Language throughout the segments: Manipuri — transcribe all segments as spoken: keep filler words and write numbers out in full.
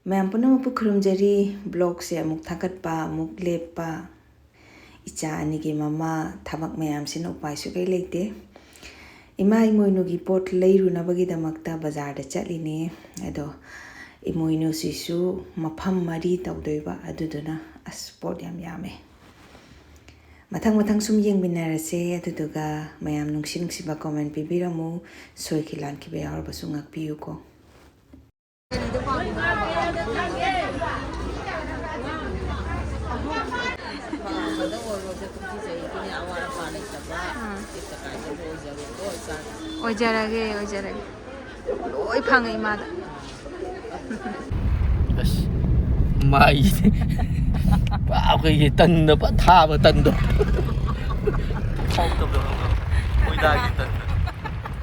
ꯃꯌꯥꯝ ꯄꯨꯝꯅꯃꯛꯄꯨ ꯈꯨꯔꯨꯝꯖꯔꯤ꯫ ꯕ꯭ꯂꯣꯛꯁꯦ ꯑꯃꯨꯛ ꯊꯥꯒꯠꯄ, ꯑꯃꯨꯛ ꯂꯦꯞꯄ, ꯏꯆꯥ ꯑꯅꯤꯒꯤ ꯃꯃꯥ, ꯊꯕꯛ ꯃꯌꯥꯝꯁꯤꯅ ꯎꯄꯥꯏ ꯁꯨꯛꯂꯩ ꯂꯩꯇꯦ꯫ ꯏꯃꯥ ꯏꯃꯣꯏꯅꯨꯒꯤ ꯄꯣꯠ ꯂꯩꯔꯨꯅꯕꯒꯤꯗꯃꯛꯇ ꯕꯖꯥꯔꯗ ꯆꯠꯂꯤꯅꯦ꯫ ꯑꯗꯣ ꯏꯃꯣꯏꯅꯨꯁꯤꯁꯨ ꯃꯐꯝ ꯃꯔꯤ ꯇꯧꯗꯣꯏꯕ, ꯑꯗꯨꯗꯨꯅ ꯑꯁ, ꯄꯣꯠ ꯌꯥꯝ ꯌꯥꯝꯃꯦ꯫ ꯃꯊꯪ ꯃꯊꯪ ꯁꯨꯝ ꯌꯦꯡꯃꯤꯟꯅꯔꯁꯦ꯫ ꯑꯗꯨꯗꯨꯒ ꯃꯌꯥꯝ ꯅꯨꯡꯁꯤ ꯅꯨꯡꯁꯤꯕ ꯀꯣꯃꯦꯟ ꯄꯤꯕꯤꯔꯝꯃꯨ꯫ ꯁꯣꯏꯈꯤ ꯂꯥꯟꯈꯤꯕ ꯌꯥꯎꯔꯕꯁꯨ ꯉꯥꯛꯄꯤꯌꯨꯀꯣ꯫ ꯑꯣꯏꯖꯔꯒꯦ, ꯑꯣꯏꯖꯔꯒꯦ꯫ ꯂꯣꯏ ꯐꯪꯉꯦ ꯏꯃꯥꯗ꯫ ꯑꯁ, ꯃꯥꯏꯁꯦ ꯄꯨꯔꯥ ꯑꯩꯈꯣꯏꯒꯤ ꯇꯟꯗ ꯄꯨꯔꯥ ꯊꯥꯕ ꯇꯟꯗꯣ꯫ ꯍꯥꯎꯇꯕꯗꯣ ꯈꯪꯕ꯭ꯔꯥ? ꯃꯣꯏꯗꯥꯒꯤ ꯇꯟꯗꯣ꯫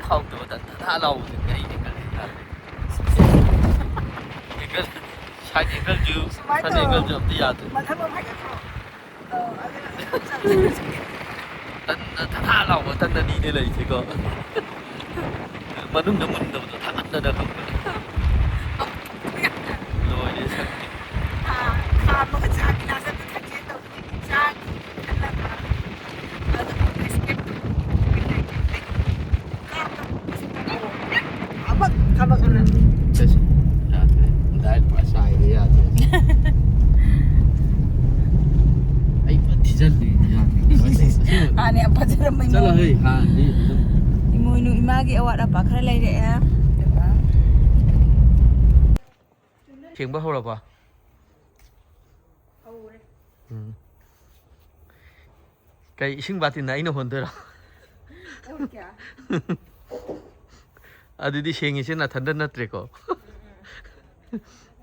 ꯍꯥꯎꯇꯕ ꯇꯟ ꯊꯥ ꯊꯥ ꯂꯥꯎꯕꯗꯨꯅꯦ ꯑꯩꯅ ꯈꯜꯂꯤꯁꯦ꯫ ꯑꯦꯡꯒꯜ, ꯁꯥꯏꯠ ꯑꯦꯡꯒꯜꯁꯨ, ꯁꯨꯃꯥꯏꯅ ꯐ꯭ꯔꯟ ꯇꯧꯔꯣ꯫ ꯑꯦꯡꯒꯜꯁꯨ ꯑꯝꯇ ꯌꯥꯗ꯭ꯔꯦ꯫ ꯃꯊꯛꯂꯣꯝ ꯍꯥꯏꯒꯠꯈ꯭ꯔꯣ꯫ ꯑ, ꯑꯗꯨꯅ ꯆꯠꯂꯁꯤ꯫ ꯇꯟꯅ ꯊꯥ ꯊꯥ ꯂꯥꯎꯕ ꯇꯟ ꯑꯅꯤꯅꯦ ꯂꯩꯔꯤꯁꯦꯀꯣ꯫ ꯃꯅꯨꯡꯗ ꯃꯨꯟꯗꯕꯗꯣ ꯊꯥꯃꯟꯗꯅ ꯈꯪꯕ꯭ꯔꯥ? ꯂꯣꯏꯔꯦ ꯁꯛꯇꯤ꯫ ꯊꯥ, ꯊꯥ ꯑꯃꯒ ꯆꯥ ꯒꯤꯂꯥꯁ ꯑꯃ ꯊꯛꯀꯦ ꯇꯧꯕꯅꯤ꯫ ꯆꯥꯒꯤ ꯈꯜꯂꯒ꯫ ꯑꯗꯨꯒ ꯕꯤꯁꯀꯤꯠ ꯀꯥꯞꯄ꯫ ꯊꯕꯛ, ꯊꯕꯛ ꯑꯣꯏꯅ꯫ ꯆꯠꯁꯤ꯫ ꯌꯥꯗ꯭ꯔꯦ꯫ ꯗꯥꯏꯠ ꯄꯨꯔꯥ ꯆꯥꯏꯔꯦ, ꯌꯥꯗ꯭ꯔꯦ꯫ ꯑꯩ ꯐꯖ ꯊꯤꯖꯜꯂꯦ, ꯌꯥꯗ꯭ꯔꯦ꯫ ꯍꯥꯟꯅ ꯌꯥꯝ ꯐꯖꯔꯝꯕ ꯏꯃꯣꯏꯅꯨ꯫ ꯆꯠꯂꯣꯍꯦ, ꯍꯥꯟꯅꯗꯤ ꯑꯗꯨꯝ꯫ ꯏꯃꯣꯏꯅꯨ ꯏꯃꯥꯒꯤ ꯑꯋꯥꯠ ꯑꯄꯥ ꯈꯔ ꯂꯩꯔꯛꯑꯦ꯫ ꯑꯗꯨꯒ ꯁꯦꯡꯕ ꯍꯧꯔꯕꯣ? ꯍꯧꯔꯦ꯫ ꯎꯝ꯫ ꯀꯩ, ꯏꯁꯤꯡ ꯕꯥꯇꯤꯟꯅ ꯑꯩꯅ ꯍꯣꯟꯗꯣꯏꯔꯣ? ꯑꯣ, ꯀꯌꯥ? ꯑꯗꯨꯗꯤ ꯁꯦꯡꯉꯤꯁꯦ ꯅꯥꯊꯟꯗ ꯅꯠꯇ꯭ꯔꯦꯀꯣ?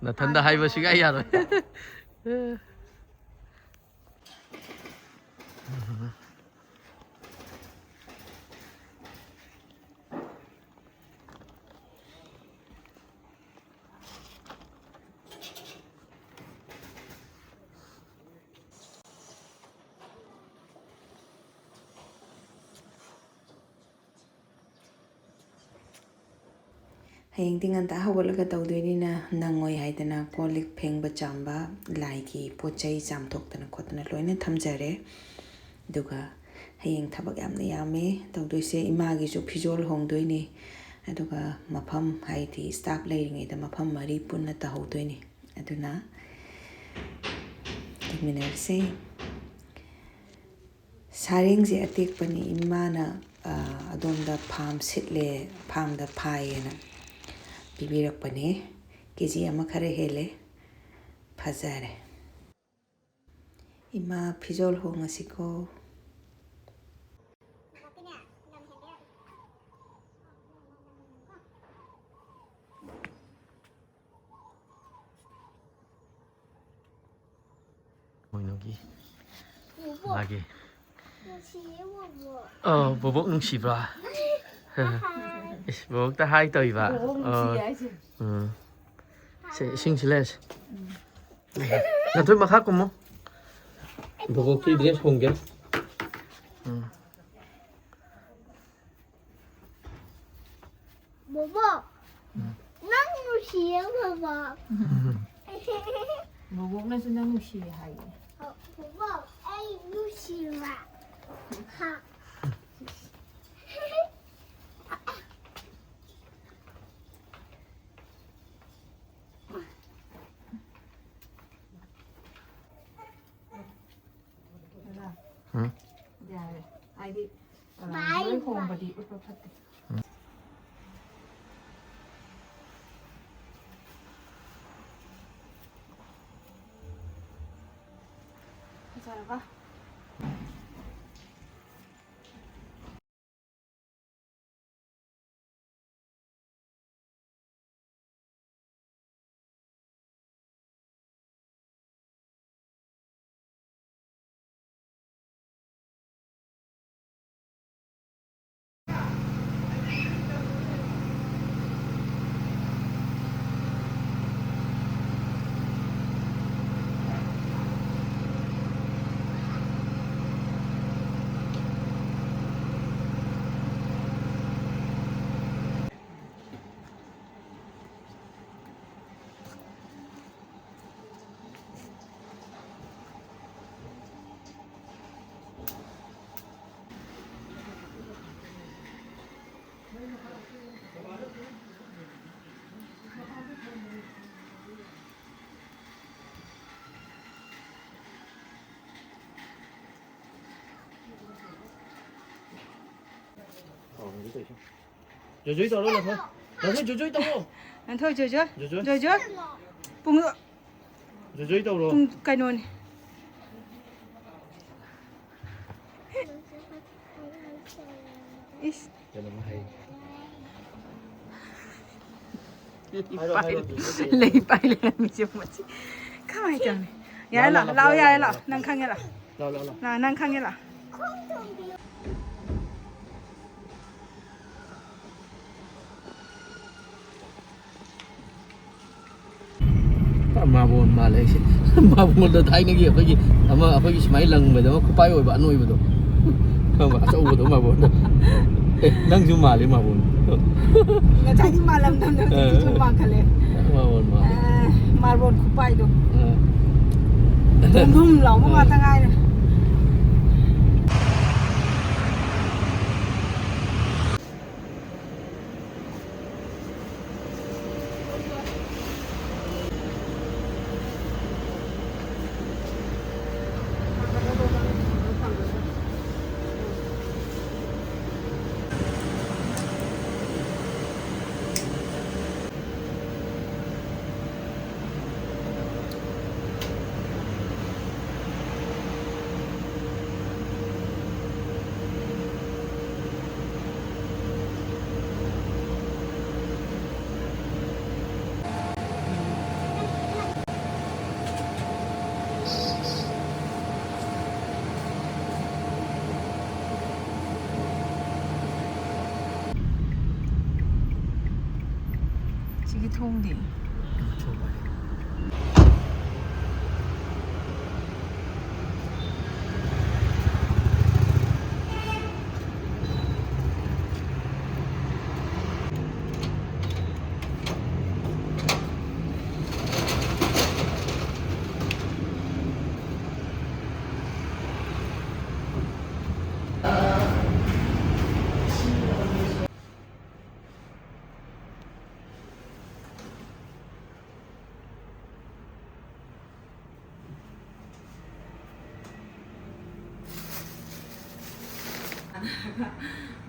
ꯅꯥꯊꯟꯗ ꯍꯥꯏꯕ ꯁꯨꯡꯌꯥ ꯌꯥꯔꯣꯏ꯫ ꯍꯌꯦꯡꯗꯤ ꯉꯟꯇꯥ ꯍꯧꯒꯠꯂꯒ ꯇꯧꯗꯣꯏꯅꯤꯅ ꯅꯪꯉꯣꯏ ꯍꯥꯏꯗꯅ ꯀꯣꯜ ꯂꯤꯛ ꯐꯦꯡꯕ ꯆꯥꯝꯕ, ꯂꯥꯏꯒꯤ ꯄꯣꯠ ꯆꯩ ꯆꯥꯝꯊꯣꯛꯇꯅ ꯈꯣꯠꯇꯅ ꯂꯣꯏꯅ ꯊꯝꯖꯔꯦ꯫ ꯑꯗꯨꯒ ꯍꯌꯦꯡ ꯊꯕꯛ ꯌꯥꯝꯅ ꯌꯥꯝꯃꯦ ꯇꯧꯗꯣꯏꯁꯦ꯫ ꯏꯃꯥꯒꯤꯁꯨ ꯐꯤꯖꯣꯜ ꯍꯣꯡꯗꯣꯏꯅꯤ꯫ ꯑꯗꯨꯒ ꯃꯐꯝ, ꯍꯥꯏꯗꯤ staff ꯂꯩꯔꯤꯉꯩꯗ ꯃꯐꯝ ꯃꯔꯤ ꯄꯨꯟꯅ ꯇꯧꯍꯧꯗꯣꯏꯅꯤ꯫ ꯑꯗꯨꯅ ꯇꯧꯃꯤꯟꯅꯔꯁꯦ꯫ ꯁꯥꯔꯦꯡꯁꯦ ꯑꯇꯦꯛꯄꯅꯤ꯫ ꯏꯃꯥꯅ, ꯑ, ꯑꯗꯣꯝꯗ ꯐꯥꯝ ꯁꯤꯠꯂꯦ, ꯐꯥꯝꯗ ꯐꯥꯏꯌꯦꯅ ꯄꯤꯕꯤꯔꯛꯄꯅꯦ꯫ ꯀꯦ ꯖꯤ ꯑꯃ ꯈꯔ ꯍꯦꯜꯂꯦ꯫ ꯐꯖꯔꯦ꯫ ꯏꯃꯥ, ꯐꯤꯖꯣꯜ ꯍꯣꯡꯉꯁꯤꯀꯣ꯫ ꯃꯣꯏꯅꯨꯒꯤ ꯃꯥꯒꯤ꯫ ꯅꯨꯡꯁꯤꯌꯦ, ꯕꯣꯕꯣꯛ꯫ ꯑꯧ, ꯕꯣꯕꯣꯛ ꯅꯨꯡꯁꯤꯕ꯭ꯔꯥ? ꯏꯁ, ꯕꯣꯕꯣꯛꯇ ꯍꯥꯏ ꯇꯧꯏꯕ꯫ ꯕꯣꯕꯣꯛ ꯅꯨꯡꯁꯤꯌꯦ ꯑꯧ꯫ ꯍꯥꯏꯁꯦ꯫ ꯎꯝ꯫ ꯁꯦ, ꯏꯁꯤꯡꯁꯤ ꯂꯩꯔꯁꯤ꯫ ꯎꯝ꯫ ꯅꯠꯇ꯭ꯔ ꯃꯈꯥ ꯀꯨꯝꯃꯣ꯫ ꯕꯣꯕꯣꯛꯀꯤ dress ꯍꯣꯡꯒꯦ꯫ ꯎꯝ꯫ ꯕꯣꯕꯣꯛ, ꯎꯝ꯫ ꯅꯪ ꯅꯨꯡꯁꯤꯌꯦ, ꯕꯣꯕꯣꯛ꯫ ꯎꯝ꯫ ꯕꯣꯕꯣꯛꯅꯁꯨ ꯅꯪ ꯅꯨꯡꯁꯤꯌꯦ ꯍꯥꯏꯌꯦ꯫ ꯕꯣꯕꯣꯛ, ꯑꯩ ꯅꯨꯡꯁꯤꯕ꯫ ꯍꯥ꯫ ꯎꯝ꯫ ꯌꯥꯔꯦ꯫ ꯍꯥꯏꯗꯤ, ꯑ, ꯕꯥꯏ ꯂꯣꯏ ꯍꯣꯡꯕꯗꯤ ꯎꯠꯄ ꯐꯠꯇꯦ꯫ ꯎꯝ꯫ ꯐꯖꯔꯕ? ꯖꯣꯏꯖꯣꯏ ꯇꯧꯔꯣ, ꯂꯥꯊꯣꯏ꯫ ꯂꯥꯊꯣꯏ, ꯖꯣꯏꯖꯣꯏ ꯇꯧꯔꯣ꯫ ꯂꯥꯊꯣꯏ, ꯖꯣꯏꯖꯣꯏ꯫ ꯖꯣꯏꯖꯣꯏ꯫ ꯖꯣꯏꯖꯣꯏ꯫ ꯄꯨꯡ ꯖꯣꯏꯖꯣꯏ ꯇꯧꯔꯣ꯫ ꯄꯨꯡ ꯀꯩꯅꯣꯅꯤ꯫ ꯏꯁ꯫ ꯀꯩꯅꯣꯝ ꯍꯥꯏ꯫ ꯂꯩ ꯍꯥꯏꯔꯣ, ꯄꯥꯏ-, ꯍꯥꯏꯔꯣ, ꯂꯩ ꯄꯥꯏ ꯂꯩꯔꯝꯃꯤꯁꯦ ꯃꯁꯤ꯫ ꯀꯃꯥꯏꯅ ꯇꯧꯅꯤ? ꯌꯥꯔꯦ, ꯂꯥꯛꯑꯣ, ꯂꯥꯛꯑꯣ, ꯂꯥꯛꯑꯣ, ꯂꯥꯛꯑꯣ, ꯌꯥꯔꯦ, ꯂꯥꯛꯑꯣ, ꯂꯥꯛꯑꯣ꯫ ꯂꯥꯛꯑꯣ, ꯂꯥꯛꯑꯣ, ꯂꯥꯛꯑꯣ꯫ ꯂꯥꯛꯑꯣ, ꯅꯪ ꯈꯪꯉꯦ, ꯂꯥꯛꯑꯣ꯫ ꯄꯨꯔꯥ ꯃꯥꯔꯕꯣꯜ ꯃꯥꯜꯂꯦ ꯑꯩꯁꯦ꯫ ꯃꯥꯔꯕꯣꯜꯗ ꯊꯥꯏꯅꯒꯤ ꯑꯩꯈꯣꯏꯒꯤ ꯑꯃ ꯑꯩꯈꯣꯏꯒꯤ ꯁꯨꯃꯥꯏꯅ ꯂꯪꯕꯗ ꯑꯃ ꯈꯨꯄꯥꯏ ꯑꯣꯏꯕ ꯑꯅꯣꯏꯕꯗꯣ꯫ ꯈꯪꯕ꯭ꯔꯥ? ꯑꯆꯧꯕꯗꯣ ꯃꯥꯔꯕꯣꯜꯗ꯫ ꯑꯦ, ꯅꯪꯁꯨ ꯃꯥꯜꯂꯦ ꯃꯥꯔꯕꯣꯜ꯫ ꯉꯁꯥꯏꯗꯤ ꯃꯥꯜꯂꯝꯗꯕꯅꯦ, ꯍꯧꯖꯤꯛꯇꯤ ꯁꯨꯝ ꯃꯥꯟꯈꯠꯂꯦ꯫ ꯃꯥꯔꯕꯣꯜ ꯃꯥꯜꯂꯦ꯫ ꯑꯦ, ꯃꯥꯔꯕꯣꯜ ꯈꯨꯄꯥꯏꯗꯣ꯫ ꯑ꯫ ꯙꯨꯝ ꯙꯨꯝ ꯂꯥꯎꯕ ꯑ꯫ ꯉꯥꯛꯇ ꯉꯥꯏꯔꯦ꯫ ꯁꯤꯒꯤ ꯊꯣꯡꯗꯤ?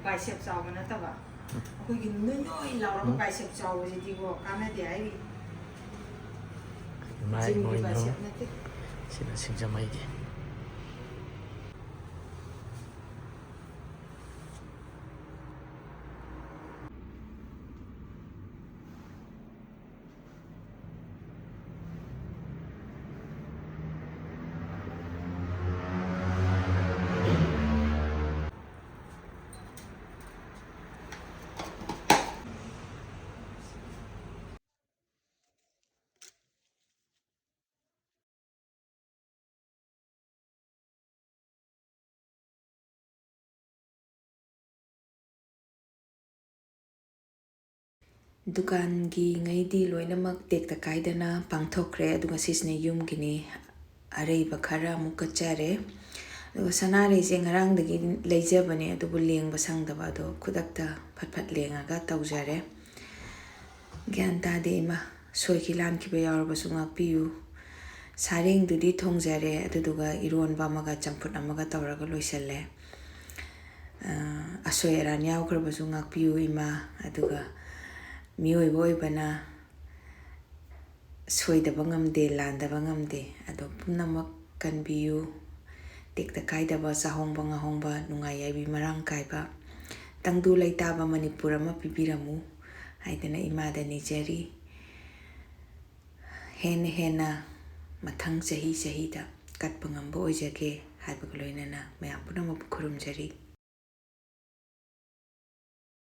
ꯕꯥꯏꯁꯦꯞ ꯆꯥꯎꯕ ꯅꯠꯇꯕ, ꯑꯩꯈꯣꯏꯒꯤ ꯅꯣꯏ ꯅꯣꯏ ꯂꯥꯎꯔꯒ ꯎꯝ꯫ ꯕꯥꯏꯁꯦꯞ ꯆꯥꯎꯕꯁꯤꯗꯤꯀꯣ ꯀꯥꯟꯅꯗꯦ ꯍꯥꯏꯔꯤ꯫ ꯏꯃꯥ ꯖꯤꯝꯒꯤ ꯏꯃꯣꯏꯅꯨ꯫ ꯕꯥꯏꯁꯦꯞ ꯅꯠꯇꯦ꯫ ꯁꯤꯅ ꯁꯤꯡꯖꯃꯩꯒꯤ꯫ ꯗꯨꯀꯥꯟꯒꯤ ꯉꯩꯗꯤ ꯂꯣꯏꯅꯃꯛ ꯇꯦꯛꯇ ꯀꯥꯏꯗꯅ ꯄꯥꯡꯊꯣꯛꯈ꯭ꯔꯦ, ꯑꯗꯨꯒ ꯁꯤꯁꯤꯅ ꯌꯨꯝꯒꯤꯅꯤ꯫ ꯑꯔꯩꯕ ꯈꯔ ꯑꯃꯨꯛ ꯀꯠꯆꯔꯦ꯫ ꯑꯗꯨꯒ ꯁꯅꯥꯔꯩꯁꯦ ꯉꯔꯥꯡꯗꯒꯤ ꯂꯩꯖꯕꯅꯦ, ꯑꯗꯨꯕꯨ ꯂꯦꯡꯕ ꯁꯪꯗꯕ, ꯑꯗꯣ ꯈꯨꯗꯛꯇ ꯐꯠ ꯐꯠ ꯂꯦꯡꯉꯒ ꯇꯧꯖꯔꯦ꯫ ꯒ꯭ꯌꯥꯟ ꯇꯥꯗꯦ ꯏꯃꯥ, ꯁꯣꯏꯈꯤ ꯂꯥꯟꯈꯤꯕ ꯌꯥꯎꯔꯕꯁꯨ ꯉꯥꯛꯄꯤꯌꯨ꯫ ꯁꯥꯔꯦꯡꯗꯨꯗꯤ ꯊꯣꯡꯖꯔꯦ, ꯑꯗꯨꯗꯨꯒ ꯏꯔꯣꯟꯕ ꯑꯃꯒ ꯆꯝꯐꯨꯠ ꯑꯃꯒ ꯇꯧꯔꯒ ꯂꯣꯏꯁꯜꯂꯦ꯫ ꯑ, ꯑꯁꯣꯏ ꯑꯔꯥꯟ ꯌꯥꯎꯈ꯭ꯔꯕꯁꯨ ꯉꯥꯛꯄꯤꯌꯨ ꯏꯃꯥ꯫ ꯑꯗꯨꯒ ꯃꯤꯑꯣꯏꯕ ꯑꯣꯏꯕꯅ ꯁꯣꯏꯗꯕ ꯉꯝꯗꯦ, ꯂꯥꯟꯗꯕ ꯉꯝꯗꯦ꯫ ꯑꯗꯣ ꯄꯨꯝꯅꯃꯛ ꯀꯟꯕꯤꯌꯨ꯫ ꯇꯦꯛꯇ ꯀꯥꯏꯗꯕ, ꯆꯥꯍꯣꯡꯕ ꯉꯥꯍꯣꯡꯕ, ꯅꯨꯡꯉꯥꯏ ꯌꯥꯏꯕꯤ ꯃꯔꯥꯡ ꯀꯥꯏꯕ, ꯇꯪꯗꯨ ꯂꯩꯇꯥꯕ ꯃꯅꯤꯄꯨꯔ ꯑꯃ ꯄꯤꯕꯤꯔꯝꯃꯨ ꯍꯥꯏꯗꯅ ꯏꯃꯥꯗ ꯅꯤꯖꯔꯤ꯫ ꯍꯦꯟꯅ ꯍꯦꯟꯅ ꯃꯊꯪ ꯆꯍꯤ ꯆꯍꯤꯗ ꯀꯠꯄ ꯉꯝꯕ ꯑꯣꯏꯖꯒꯦ ꯍꯥꯏꯕꯒ ꯂꯣꯏꯅꯅ ꯃꯌꯥꯝ ꯄꯨꯝꯅꯃꯛꯄꯨ ꯈꯨꯔꯨꯝꯖꯔꯤ꯫